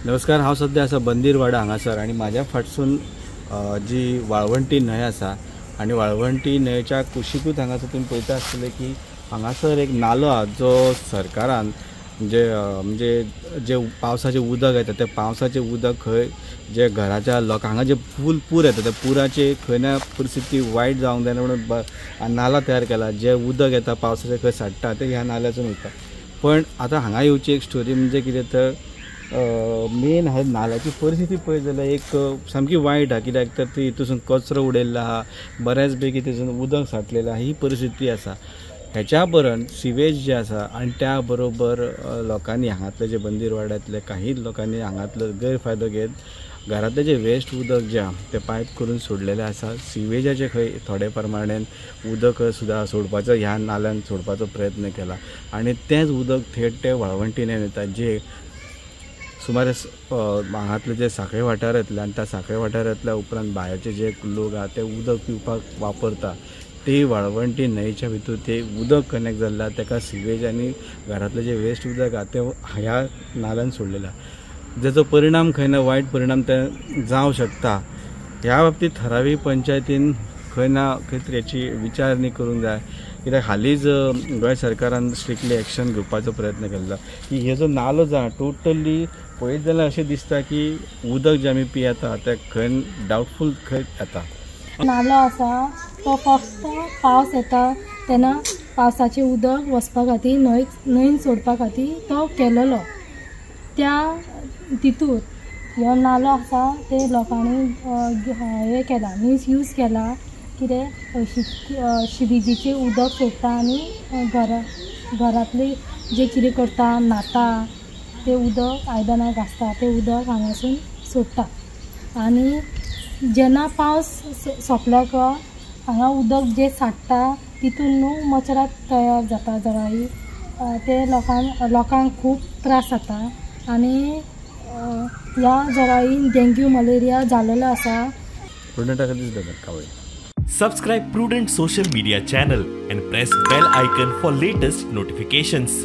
नमस्कार, हांव सद्या आसा बंदीरवाडा हांगासर आनी म्हाज्या फाटसून जी वाळवंटी न्हंय आसा आनी वाळवंटी न्हंयच्या कुशिकूच हांगासर तुमी पळयता आसतले की हांगासर एक नालो आसा जो सरकारान म्हणजे म्हणजे जे पावसाचें उदक येता तें पावसाचें उदक खंय जे घराच्या लोकांक हांगा जे फूल पूर येता त्या पुराचे खंय ना परिस्थिती वायट जावंक जायना म्हणून नाला तयार केला. जे उदक येता पावसाचें खंय साडटा तें ह्या नाल्यासून वयता. पण आतां हांगा येवची एक स्टोरी म्हणजे कितें तर मेन आहा नाल्याची परिस्थिती पळयत जाल्यार एक सामकी वायट आहा. कित्याक तर ती हितूसून कचरो उडयल्लो आहा, बऱ्याच पैकी थंयसून उदक साठलेलें आहा, ही परिस्थिती आसा. हेच्या बरोबर सिवेज जे आसा आनी त्या बरोबर लोकांनी हांगातले जे बंदीरवाड्यांतले काही लोकांनी हांगातलो गैरफायदो घेत घरांतलें जें वेस्ट उदक जें आहा तें पायप करून सोडलेलें आसा. सिवेजाचें खंय थोडे प्रमाणेन उदक सुद्दां सोडपाचो ह्या नाल्यान सोडपाचो प्रयत्न केला आनी तेंच उदक थेट ते वाळवंटी न्हंयेन वता, जे सुमारे हांगातले जे साखळे वाठारांतले आनी त्या साखळे वाठारांतल्या उपरांत भायरचे जे लोक आहा ते उदक पिवपाक वापरता ते वाळवंटी न्हंयच्या भितर ते उदक कनेक्ट जाल्लें आहा. ताका सिवेज आनी घरांतलें जें वेस्ट उदक आहा तें ह्या नाल्यान सोडलेलें आहा, जेचो परिणाम खंय ना वायट परिणाम ते जावं शकता. ह्या बाबतींत थळावी पंचायतीन खंय ना खंय तरी हेची विचारणी करूंक जाय. कित्याक हालींच गोंय सरकारान स्ट्रिक्टली एक्शन घेवपाचो प्रयत्न केल्लो की हे जो नालो जो आहा टोटली पळयत जाल्यार अशें दिसता की उदक जें आमी पियेता तें खंय डावटफूल खंय येता. नालो आसा तो फक्त पावस येता तेन्ना पावसाचें उदक वचपा खातीर न्हंयन सोडपा खातीर तो केलेलो. त्या तितूर हो नालो आसा ते लोकांनी हें केला, मिसयूज केला. कितें शिबिजीचें उदक सोडटा आनी घरांतली जे कितें करता न्हाता तें उदक आयदनां घासता तें उदक हांगासून सोडटा. आनी जेन्ना पावस सोंपल्याक हांगा उदक जें साठटा तितून न्हू मच्छरां तयार जाता जळारी, ते लोकांक खूब त्रास जाता. आनी ह्या जळारीन डेंग्यू मलेरिया जालेलो आसा. Subscribe Prudent social media channel and press bell icon for latest notifications.